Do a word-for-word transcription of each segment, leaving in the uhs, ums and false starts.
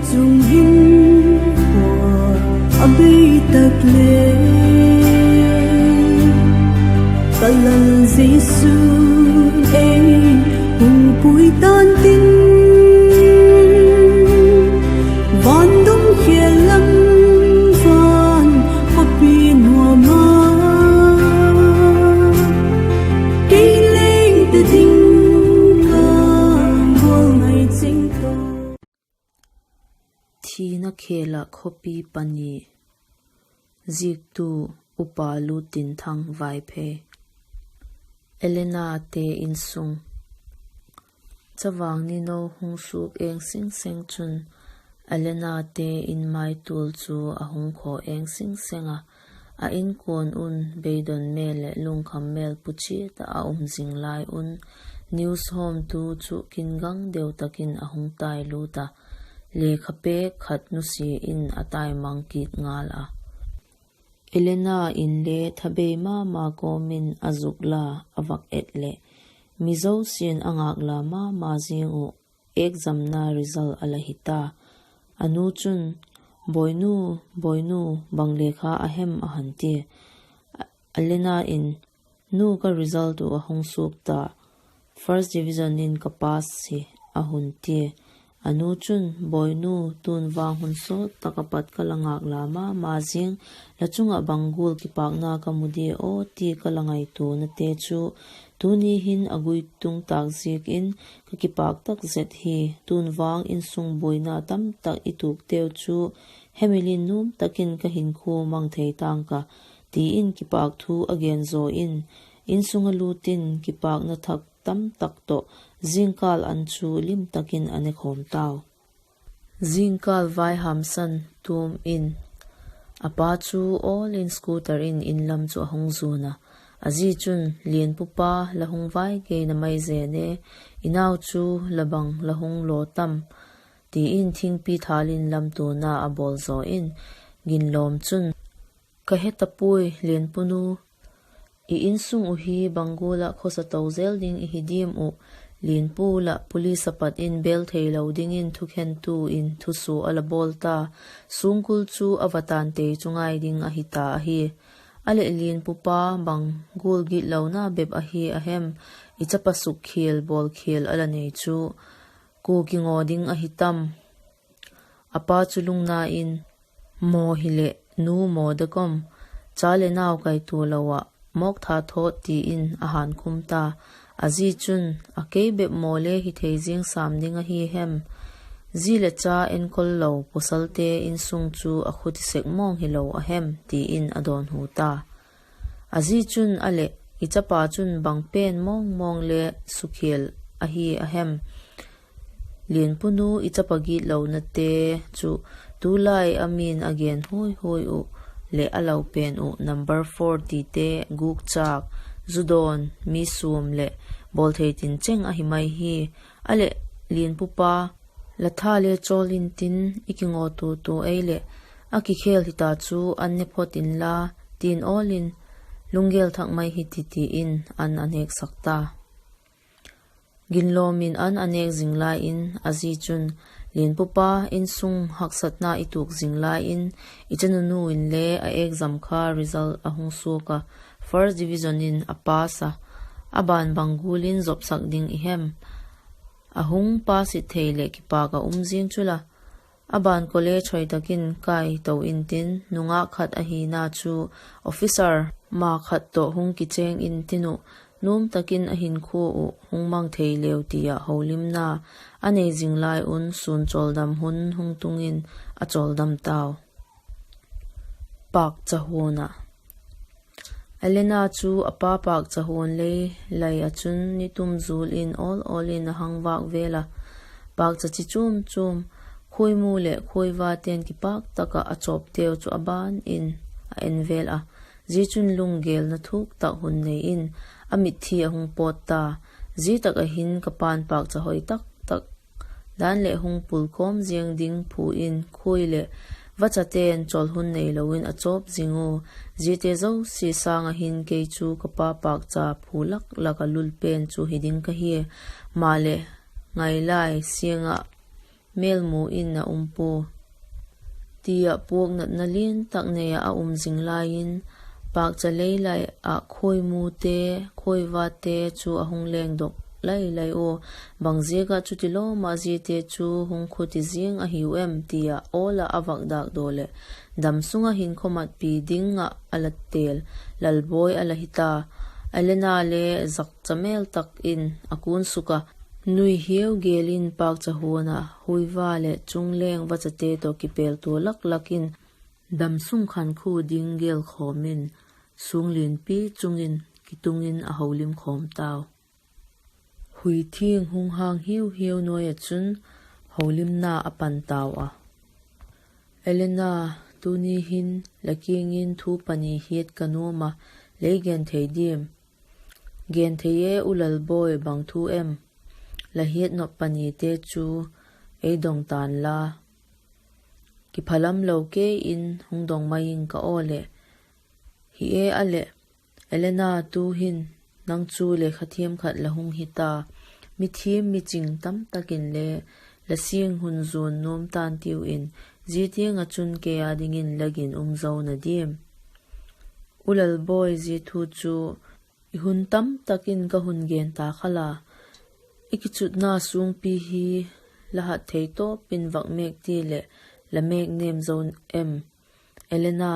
Chung hin a bei tak le, ka Lal Jesu ei hung pui tan tin, van dum khêl lam van khawpi nuam a, kei leng ta ding ka gual ngai ching ta. Thina khêl ah khawpi pani. Ziaktu, Upa Lutinthang Vaiphei. Elenate insung. Chavang nino hung suak eng sing seng chun, Elenate in maitual chu a hung khaw eng sing seng a, a inkuan un beidon mêl leh lungkham mêl pu chiat ah a um zing lai un, news hawmtu chu kingang deu tak in a hung tai lût a, lekha pêk khat nusia in a tai mang kit ngal a. Elena inle thabei ma ma kawm in a zuk la a vak et leh, mi zosia'n a ngâk la ma ma ziang uh, examna result a la hi ta. A nu chun, Bawinu, Bawinu, bang lekha a hem? a hun tia. Elena in, Nu, ka result uh a hung suak ta, first division in ka pass hi, a hun tia. A nu chun, Bawinu, tun vang hun sawt tak ah pat ka la ngâk la ma ma ziang, la chung ah bang gual kipâkna ka mu dia aw ti ka la ngaituanate chu tuni hin a guitung tâk ziak in ka kipâk tak zet hi. Tun vang insung buaina tamtak i tuakteu chu hemil in nuam tak in ka hinkhua mang thei ta'ng ka, ti in kipâk thu a gen zaw in, insung a lût in kipâkna thak tamtak tawh zingkâl an chu lim tak in a ne khawm tau. Zingkâl vaihâmsan tuam in, a pa chu awl in scooter in in lam chu a hung zuan a. A zi chun, Lianpu pa, la hung vai keina mai zen e, i nau chu la bang la hung law tam, ti in thingpi thâl in lamtuana a bawl zaw in, Ginlawm chun, Ka he ta puai, Lianpu nu, i insung uh hi bang gual ah khawsa to zel ding i hi diam uh, Lianpu lah police ah pat in bel theilo dingin thukhentu in thusua a la bawl ta, sungkul chu a va tan tei chu ngai ding ahi ta ahi. A leh Lianpu pa, bang gual gitlona bep ahi a hem, i chapa sukkhial bawlkhial a la nei chu, kua kingaw ding ahi tam? A pa chu lungna in, Maw hileh nu maw de kam, cha leh nau kaitua lo ah mawk tha thawt, ti in a hânkhum ta. A zi chun, A kei bep maw le hi thei ziang sâm ding ahi hem? Zi leh cha enkol lo pawsalte insung chu a khuti sek mawng hilo a hem? ti in a dawnhu ta. A zi chun, A leh, i chapa chun bang pen mawng mawng le sukkhial ahi a hem? Lianpu nu, i chapa gitlonate chu tulai a min a gen huai huai uh leh a lo pen uh number four tite, gûkchâk, zudawn, mi suam leh bawlthei tin cheng ahi mai hi. A leh, Lianpu pa, la tha le chawl intin, i kingaw tua tua ei leh, a kikhel hita chu an ne phot inla, tin awl in, lunggel thak mai hi ti ti in an a nêksak ta. Ginlawm in an a nêk zing lai in a zi chun, Lianpu pa, insung haksatna i tuak zing lai in, i chanunu inle a exam kha result a hung suak a, first division in a pass a, a ban bang gual in zopsak ding i hem? A hung pass it thei leh kipâk ah um zing chu la, a ban college hoi tak in kai to intin, nungâk khat ahina chu officer ma khat tawh hung kichêng intin uh, nuam tak in a hinkhua uh hung mang thei leu ti ah holimna a nei zing lai un sûn chawldam hun hung tung in a chawldam tau. Pâkcha huan ah. Elena chu a pa pâkcha huan lei lai ah chun ni tum zul in awl awl in a hang vâk vêl a. Pâkcha chi chuam chuam, khuaimu leh khuaivate'n kipâk tak ah a chawpteu chu a ban in a en vêl a. Zia chun lunggêlna thuk tak hun nei in a mitthi a hung pawt ta. Zia tak ah hin ka pa'n pâkcha hoi tak tak dan leh hung pul kawm ziang ding phu in khuai leh vachate'n chawl hun neilo in a chawp zing u. Ziate zosia sâng ah hin kei chu ka pa pâkcha phu lak lak ah lul pen chu hi ding ka hia. Maleh, ngai lai siang ah mêlmu in a um pua, ti ah puaknatna lian tak nei ah a um zing lai in, pâkcha lei lai ah khuaimute, khuaivate chu a hung lengdok lai lai ua, bangziak ah chutilawm ah ziate chu hung khuti ziang ahiu em ti ah awl ah a vak dâkdaw leh, damsung ah hinkhua matpi ding ah a la têl Lalbawi a la hi ta. Elena le zakcha mêl tak in a kunsuk ah, nui hiau gêl in pâkcha huan ah huiva leh chungleng vachate tawh kipêltua lak lak in, damsung khankhua ding gêlkhawm in, sung lianpi chung in kitung in a holim khawm tau. Hui thiang hung hâng hiau hiau nuai ah chun holimna a pan tau a. Elena, tuni hin la kiang in thu pani hiat ka nuam a, lei gen thei diam? Gen thei e U Lalbawi, bang thu em? La hiat nop panite chu ei dong ta'n la, kiphalam lo kei in hung dong mai ing ka aw leh. Hi e a leh, Elena, tu'hin nang chu lekha thiam khat la hung hi ta. Mithiam miching tamtak inle la siang hun zuan nuam ta'n tiu in, zia tiang ah chun kei â dingin la ginum zo na diam? U Lalbawi, zia thu chu i hun tamtak in ka hun gen ta kha la, i kichutna sungpi hi la hat thei tawp in vak mêk ti leh la mêk nêm zo em? Elena,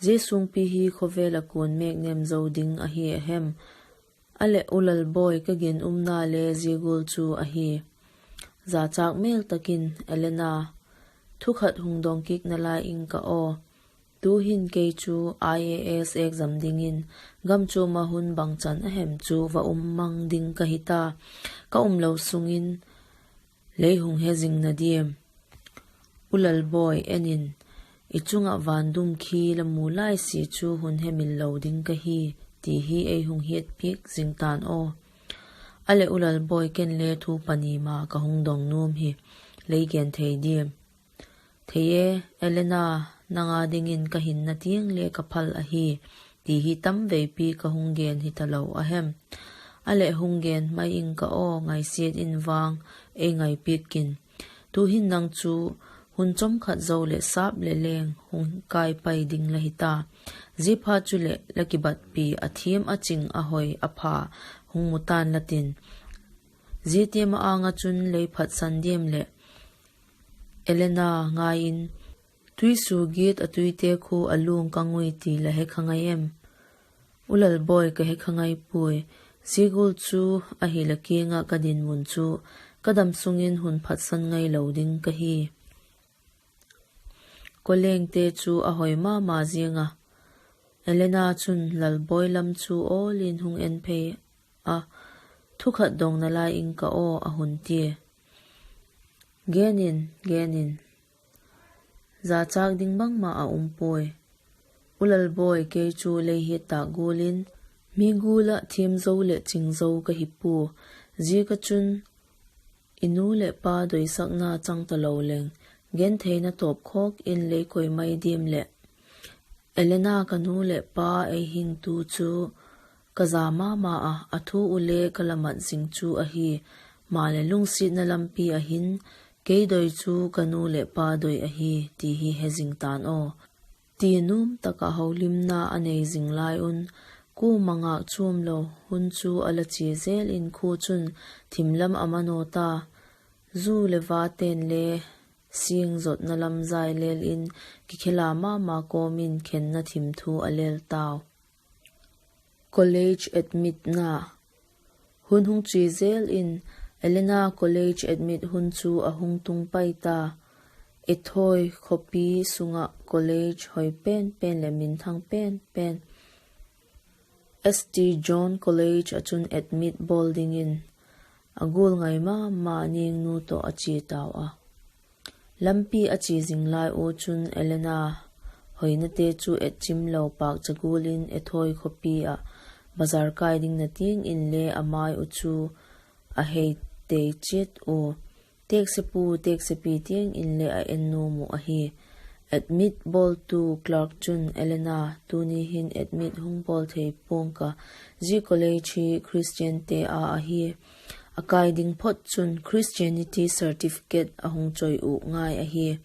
zia sungpi hi khawvel ah kua'n mêk nêm zo ding ahi a hem? A leh U Lalbawi, ka ginumna le zia gual chu ahi. Zachâk mêl tak in, Elena, thu khat hung dong kikna lai ing ka aw. Tu'hin kei chu I A S exam dingin gam chuam ah hun bangchan a hem chu va um mang ding ka hi ta. Ka umlo sung in lei hung he zing na diam? U Lalbawi, en in, i chung ah van dum khi la mu lai sia chu hun hemil lo ding ka hi, ti hi ei hung hiatpiak zing ta'n aw. A leh U Lalbawi, ken le thu pani ma ka hung dong nuam hi, lei gen thei diam? Thei e, Elena, nang â dingin ka hinna tiang le ka phal ahi, ti hi tam veipi ka hung gen hi talo a hem? A leh hung gen mai ing ka aw, ngaisiat in vang ei ngaipiak kin. Tu'hin nang chu hun chawm khat zo leh sâp leh leng hung kâi pai ding la hi ta. Ziaphat chuleh la kibatpi a thiam a ching a hoi a pha hung mu ta'n la tin. Zia tiam ah âng ah chun lei phatsan diam leh? Elena, ngai in, tuisuagiat a tuite khu a luang ka ngui ti la he kha ngai em? U Lalbawi, ka he kha ngai puai. Zia gual chu ahi, la kiang ah ka dinmun chu ka damsung in hun phatsan ngailo ding ka hi. Kawlengte chu a hoi ma ma ziang a. Elena chun Lalbawi lam chu awl in hung en phei a, thu khat dongna lai ing ka aw, a hun tia. Gen in, gen in. Zachâk ding bangma a um puai. U Lalbawi, kei chu lei hiat tâk gual in mi gual ah thiam zo leh ching zo ka hi pua. Ziak ah chun i nu leh pa doisakna chang talo leng, gentheina tawp khawk in lei koi mai diam leh? Elena, ka nu leh pa ei hingtu chu ka za ma ma a, a thu uh le ka la mat zing chu ahi. Maleh lungsiatna lampi ah hin kei doi chu ka nu leh pa doi ahi ti hi he zing ta'n aw. Ti nuam tak ah holimna a nei zing lai un, kuama ngâk chuam lo hun chu a la chia zel in khua chun thim lam a manaw ta. Zu leh vate'n le siang zotna lam zai lel in, kikhela ma ma kawm in khenna thim thu a lel tau. College admitna. Hun hung chia zel in, Elena college admit hun chu a hung tung pai ta. Ethawi khawpi sung ah college hoi pen pen leh minthang pen pen, St John College ah chun admit bawl dingin a gual ngai ma ma Niangnu tawh a chia tau a. Lampi a chia zing lai ua chun Elena hoinate chu etchim lo, pâkcha gual in Ethawi khawpi ah bazar kai dingna tiang inle a mai uh chu a hei tei chiat ua, teksepu teksepi tiang inle a en nuam uh ahi. Admit bawltu clerk chun, Elena, tuni hin admit hung bawl thei pua'ng ka, zia college hi Christiante â ahi. A kai ding phot chun Christianity certificate a hung chawi uk ngai ahi.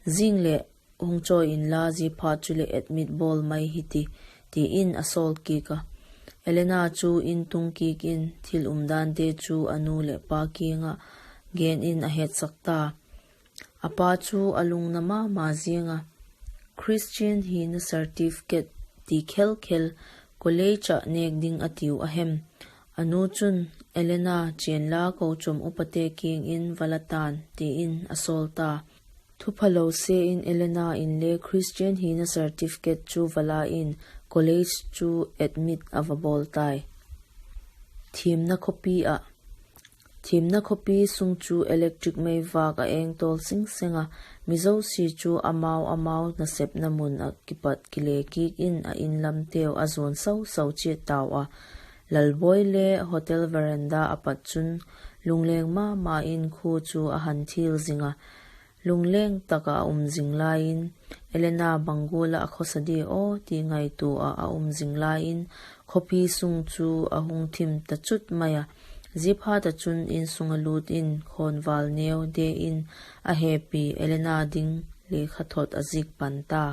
Zing leh hung chawi inla, ziaphat chuleh admit bawl mai hi ti, ti in a sawl kik a. Elena chu in tung kik in thil umdante chu a nu leh pa kiang ah gen in a hetsak ta. A pa chu a lungna ma ma ziang a, Christian hina certificate ti khel khel college ah nêk ding a tiu a hem? A nu chun, Elena, chianla kochuam upate kiang in va la ta'n, ti in a sawl ta. Thuphalo se in Elena inle Christian hina certificate chu va la in college chu admit a va bawl tai. Thiamna khawpi ah. Thiamna khawpi sung chu electric meivâk a eng tawl sing seng a, mi zosia chu amau amau nasepna mun ah kipat kile kik in a in lamteu a zuan sau sau chiat tau a. Lalbawi le hotel veranda a pat chun lungleng ma ma in khua chu a han thil zing a. Lungleng tak ah a um zing lai in, Elena bang gual ah a khawsa dia aw ti ngaitua ah a um zing lai in, khawpi sung chu a hung thim ta chut mai a. Ziaphat ah chun in sung a lût in khawnvâl neu de in a hepi Elena ding lekhathot a zik pan ta.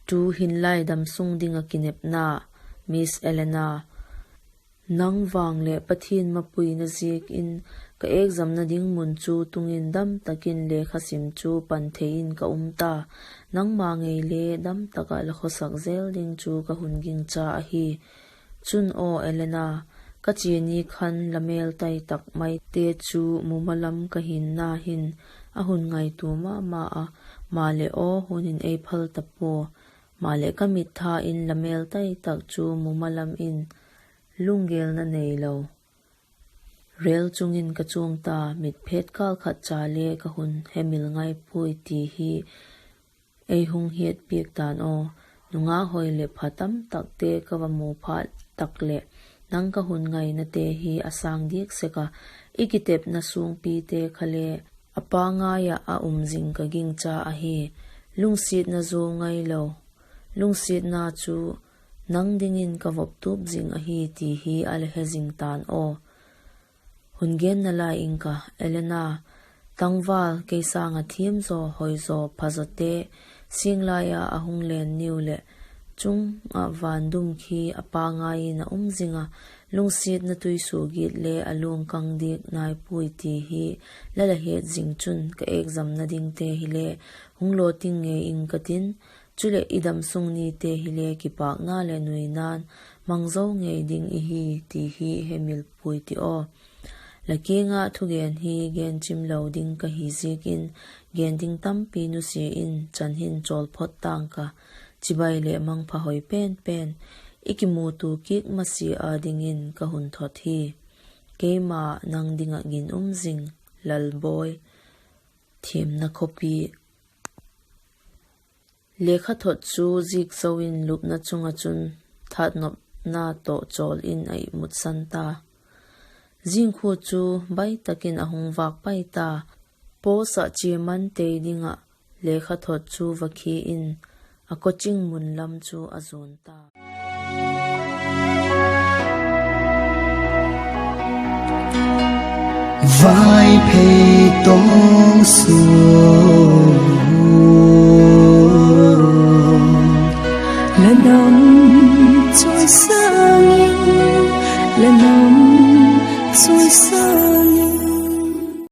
Tu hinlai damsung ding ah kinepna, Miss Elena, nang vang leh Pathian mapuina ziak in ka examna ding mun chu tung in dam tak in lekha sim chu pan thei in ka um ta. Nangma ngei le dam tak ah la khawsak zel ding chu ka hun gingcha ahi. Chun aw Elena, ka chia ni khan la mêl tai tak maite chu mumal lam ka hinna hin a hun ngaitua ma ma a, maleh aw hun in ei phal ta pua. Maleh ka mittha in la mêl tai tak chu mumal lam in lunggêlna neilo rêl chung in ka chuang ta, mitphet kâl khat cha le ka hun hemil ngai puai ti hi ei hung hiat piak ta'n aw. Nungak hoi leh pha tam takte ka va mu phat tak leh, nang ka hun ngainate hi a sâng diak sek a, i kitepna suangpite kha le a pangai ah a um zing ka gingcha ahi. Lungsiatna zuau ngailo, lungsiatna chu nang dingin ka vop tup zing ahi ti hi a la he zing ta'n aw. Hun genna lai ing ka, Elena, tangval kei sâng ah thiam zaw, hoi zaw, pha zawte, singlai ah a hung len niu leh chung ah van dum khi a pangai in a um zing a, lungsiatna tuisuagiat le a luangkang diak nai puai ti hi la la hiat zing chun ka examna dingte hile hung lawting ngei ing ka tin, chuleh i damsung nite hile kipâkna leh nuina'n mang zo ngei ding i hi ti hi hemil puai ti aw. La kiang ah thugen hi gen chim lo ding ka hi ziak in, gen ding tampi nusia in chan hin chawl phot tang ka, chibai leh mangpha hoi pen pen, i kimutua kik masia â dingin ka hun thot hi. Keima nang ding ah ginum zing, Lalbawi. Thiamna khawpi. Lekhathot chu zik zo in lupna chung ah chun thatnopna tawh chawl in a imutsan ta. Zingkhua chu bai tak in a hung vâk pai ta. Post ah chia man tei ding ah lekhathot chu va khia in a coaching mun lam chu a zuan ta. Vaiphei tawng suak